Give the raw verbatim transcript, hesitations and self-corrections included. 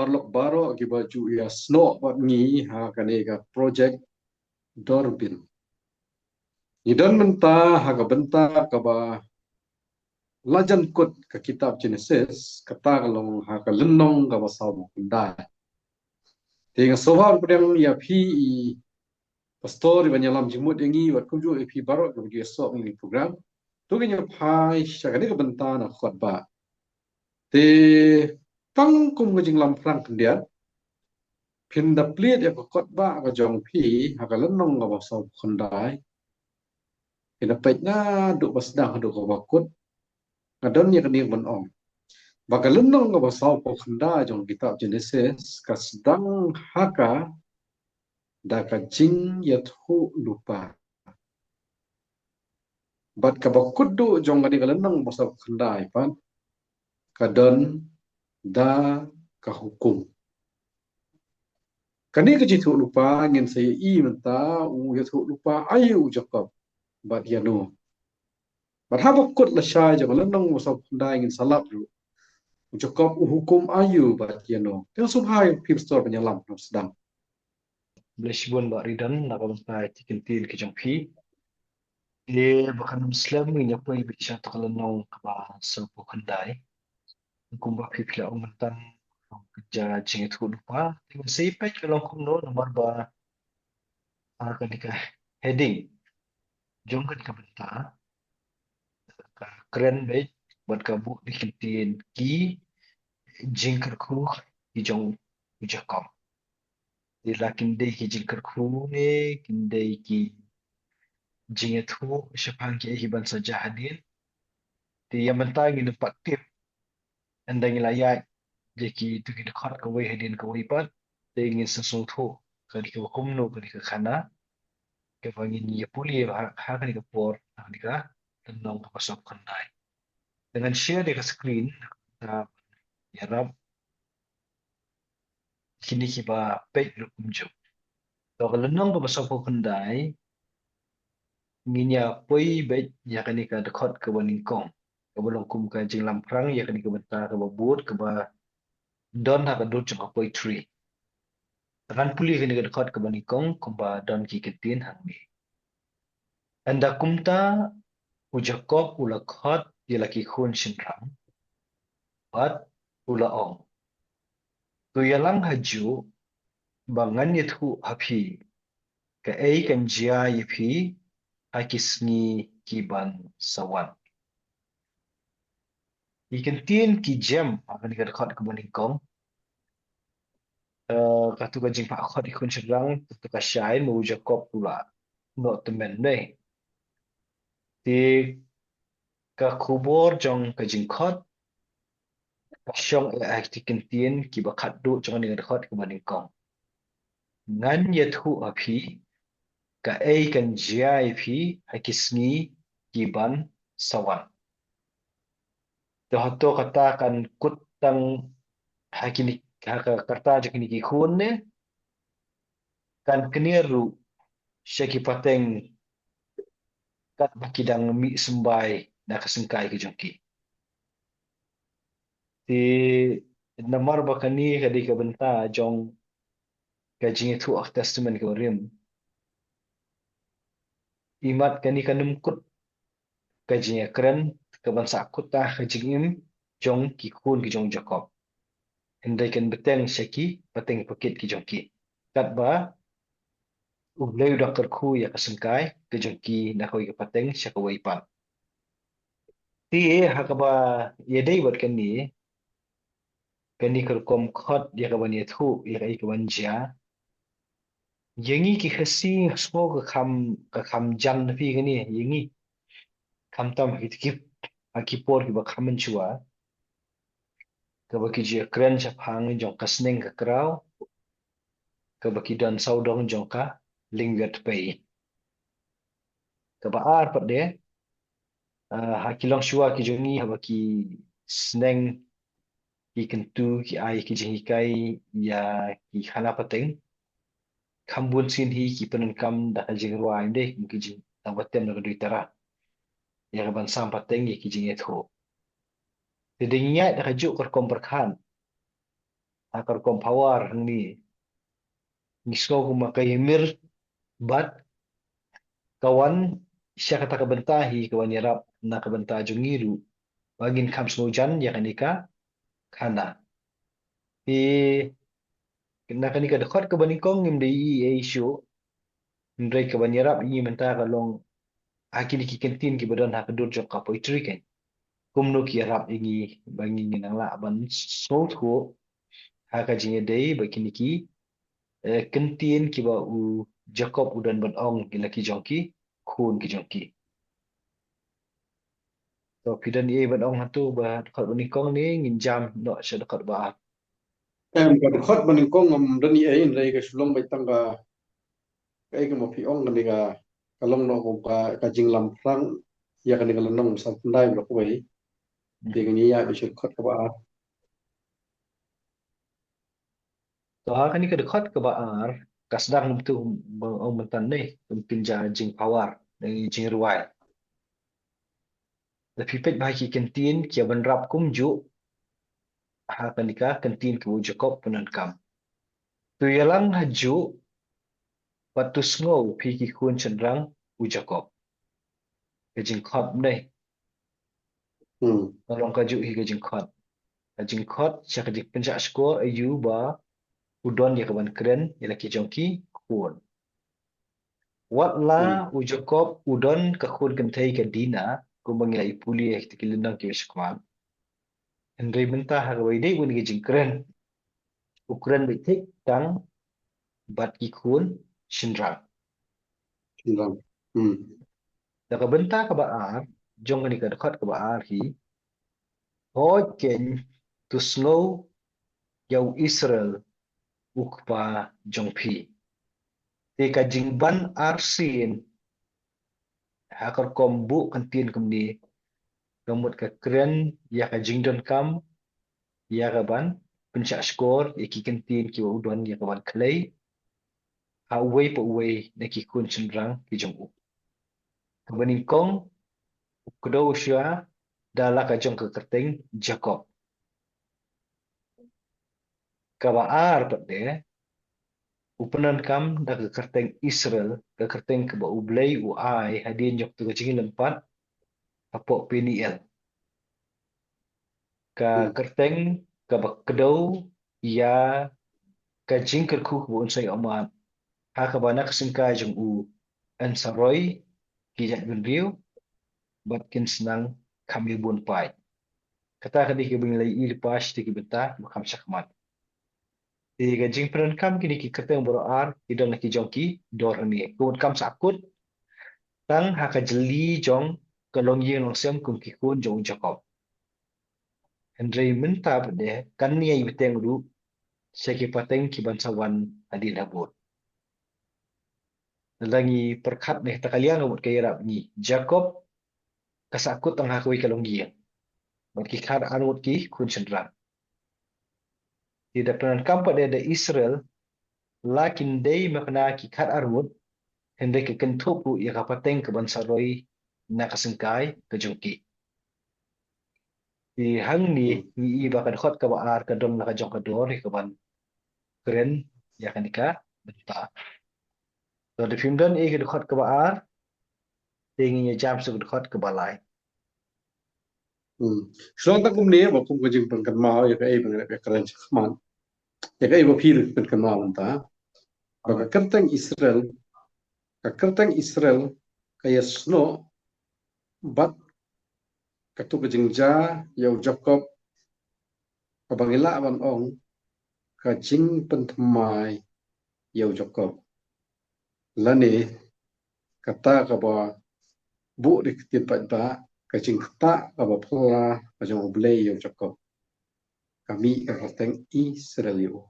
paralok baroh kiba ju ïa snoh bad ngi ha kane ka project Dorbin. Ngi don mynta ha ka bynta kaba la jan kut ka kitab Genesis, kata ka long ha ka lynnong kaba sawphew khyndai. Te nga sngewbha ban pdiang ïa phi i pastor iba ïalam jingmut ïa ngi, bad kumjuh ïa phi baroh kiba ju ïasoh ïa kane ka program. To ngin ïa phai sha kane ka bynta na khot ba. Te tang kum ka jinglam phrang khyndiat, phin da plie ïa ka khot ba ka jong phi ha ka lynnong kaba sawphew khyndai. Phin da peit naduh ba sdang haduh kaba kut. Nga don ïa kane ban ong ba ka lynnong kaba sawphew khyndai jong kitab Genesis ka sdang ha ka da ka jingïathuhlypa. Bad kaba kut duh jong kane ka lynnong ba sawphew khyndai pat ka don da ka hukum. Kane ka jingïathuhlypa ngin sa ïohi mynta u ïathuhlypa aïu u Jakob bad ïano. Bad haba kut lashai jong ka lynnong ba sawphew khyndai ngin sa lap ruh u Jakob u hukum aïu bad ïano. Te nga sngewbha ïa phi pastor ban ïalam na sdang. Bless bun Bah Ridon na ka bynta ki kyntien ki jong phi. Te ba kan ym slem ngin ïa poi beit sha ka lynnong kaba sawphew khyndai. Kumba phi phi la ong mynta ka jingïathuhlypa. Te ngin sa ïa peit ka long kumno namar ba ha kane ka heading jong kane ka bynta ka kren beit bad ka buh da ki kyntien ki jingkyrkhu ki jong u Jakob. Te la kin dei ki jingkyrkhu ne kin dei ki jingïathuh shaphang kiei kiban sa jia hadien. Te ïa mynta ngin ym pat tip ynda ngi la ïaid ïa kitu ki dkhot kawei hadien kawei pat. Te ngin sa sngewthuh ka dei kaba kumno ka dei ka khana kaba ngin ïa pule ha, ha kane ka por, ha kane ka lynnong kaba sawphew khyndai. Te ngan share ïa ka screen, ah, ïarap kine kiba peit ruh kumjuh. To ka lynnong kaba sawphew khyndai ngin ïa poi beit ïa kane ka dkhot kaba nyngkong. Kaba long kum ka jinglam phrang ïa kane ka bynta kaba bud kaba don ha ka dud jong ka poetry. Ngan pule kane ka dkhot kaba nyngkong kumba don ki kyntien hangne. Ynda kumta u Jakob u la khot ïa la ki khun shynrang bad u la ong, to ïalang hajuh ba ngan ïathuh ha phi kaei kan jia ïa phi ha ki sngi kiban sa wan. Ki kyntien ki jem ha kane ka dkhot kaba nyngkong. Eh, katu ka jingpah khot ïa ki khun shynrang, katu ka shai mo u Jakob u la noh tymmen dei. Te ka khubor jong ka jingkhot ka shong eh ha ki kyntien kiba khatduh jong kane ka dkhot kaba nyngkong. Ngan ïathuh ha phi kaei kan jia ïa phi ha ki sngi kiban sa wan. Te hato kata kan kut tang ha kine, ha ka rta jong kine ki khun ne kan knieh ruh sha ki pateng katba ki dang mih symbai na ka syngkai ka jong ki. Te namar ba kane ka dei ka bynta jong ka jingïathuh ha ka Testament kaba rim. Imat kane kan ym kut ka jingïakren kaban sah kut ha ka jingim jong ki khun ki jong u Jakob. Hynrei kan bteng sha ki pateng pakit ki jong ki. Katba U Blei u dang kyrkhu ïa ka syngkai ka jong ki na kawei ka pateng sha kawei pat. Te ha kaba ïadei bad kane, kane ka rukom khot ïa kaban ïathuh ïa kaei kaban jia. Ïa ngi ki Khasi nga sngew ka kham, ka kham jan na phi kane ïa ngi. Khamtam ha ki, ha ki por kiba kham mynshuwa. Kaba ki ju ïakren shaphang jong ka sneng ka kraw. Kaba ki don sawdong jong ka lyngwiat pei. Kaba ar pat de, ah, ha ki longshuwa ki jong ngi haba ki sneng ki kyntu ki ai ki jinghikai ïa ki khana pateng. Kham bun sien hi ki pyndonkam da ka jingrwai de, ki jing, da ba tem da ka dui tara. Ïa kaban sam pateng ïa ki jingïathuh. Te dei ngi ïaid da kajuh ka rukom pyrkhat. ha ka rukom power hangne. Ngi sngew kumba ka ïamir bad ka wan sha kata ka bynta hi ka wan ïarap na ka bynta jong ngi ruh ba ngin kham sngewjan ïa kane ka khana. Te na kane ka dkhot kaba nyngkong ngim dei ei ei shuh. Hynrei ka ban ïarap ïa ngi mynta ka long ha kine ki kyntien kiba don ha ka dur jong ka poetry kein. Kumno ki ïarap ïa ngi ba ngi ngin nang lah ban sngewthuh ha ka jingïadei ba kine ki, eh, kyntien kiba u Jakob u don ban ong ïa la ki jong ki khun ki jong ki. To phi don ei ei ban ong hato ba dkhot ba nyngkong ne ngin jam noh sha dkhot ba ar? Em, ka dkhot ba nyngkong ngam don ei ei, hynrei ka shu long beit tang ka, kaei kaba phi ong kane ka, ka long noh kum ka, ka jinglam phrang ïa kane ka lynnong Salm khyndai ba kawei. Te ngin ïa ïa sha dkhot kaba ar. To ha kane ka dkhot kaba ar ka sdang kumtu, ba ong mynta ne, kum pynja jingpower ne, jingrwai. Lada phi peit ba ha ki kyntien ki ïa bynrap kumjuh ha kane ka kyntien kaba u Jakob u pyndonkam. To ïalang hajuh bad to sngew phi ki khun shynrang u Jakob. Ka jingkhot ne. Hmm. Ka long kajuh hi ka jingkhot. Ka jingkhot sha ka jingpynshah shkor aïu ba u don ïa ka ban kren ïa la ki jong ki khun. Wat la, hmm, u Jakob u don ka khun kynthei ka Dina, kumba ngi la ïa pule ha kita ki lynnong kiba shakhmat. Hynrei mynta ha kaba ïadei bad ka jingkren, u kren beit thik tang bad ki khun shynrang. Shynrang. Hmm. Da ka bynta kaba ar jong kane ka dkhot kaba ar hi, hooid kein, to sngew ïa u Israel u kpa jong phi. Te ka jingban arsien ha ka rukom buh kyntien kumne, ka mut ka kren ïa ka jingdonkam ïa ka ban pynshah shkor ïa ki kyntien kiba u don ïa ka ban khlei ha uwei pa uwei na ki khun shynrang ki jong u. Kaba nyngkong, u kdew shuwa da la ka jong ka kyrteng Jakob. Kaba ar pat de, u pyndonkam da ka kyrteng Israel, ka kyrteng kaba U Blei u ai hadien jong ka jingïaleh pat hapoh Peniel. Ka, hmm, kyrteng kaba kdew ïa ka jingkyrkhu kaba un sa ïoh mad, ha kaba na ka syngkai jong u yn sa roi ki jaitbynriew bad kin sa nang kham ïa bun paid. Kata ka dei kaba ngi la ïohi lypa sha kita ki bynta ba kham shakhmat. Te ka jingpyndonkam kine ki kyrteng baroh ar ki don la ki jong ki dor hangne. Ka mut kam sahkut tang ha ka jylli jong ka longïing longsem kum ki khun jong u Jakob. Hynrei mynta pat de kan ïai bteng ruh sha ki pateng ki ban sa wan hadien habud. Lada ngi pyrkhat na kata ka liang, ka mut ka ïarap ïa ngi. Jakob ka sahkut tang ha kawei ka longïing bad ki khadar ngut ki khun shynrang. Te da pyndonkam pat de da Israel, la kin dei ma kane ki khadar ngut, hynrei ka kynthup ruh ïa ka pateng ka ban sa roi na ka syngkai ka jong ki. Te hangne, hmm, ngi ïohi ba ka dkhot kaba ar ka don la ka jong ka dor ïa ka ban kren ïa kane ka bynta. To da phim don ei ei ka dkhot kaba ar, te ngin ïa jam sha ka dkhot kaba lai. Hmm. Shu long tang kumne, ba kum ka jingpynkynmaw ïa kaei ba ngi la kren shakhmat, ïa kaei ba phi la pynkynmaw mynta, ba ka kyrteng Israel, ka kyrteng Israel ka ïasnoh bad kato ka jingjia ïa u Jakob, kaba ngi lah ban ong ka jingpynthymmai ïa u Jakob. Lane kata kaba buh da ka ktien paidbah, ka jingktah kaba phylla ka jong U Blei ïa u Jakob, ka mih ka kyrteng Israel ïa u.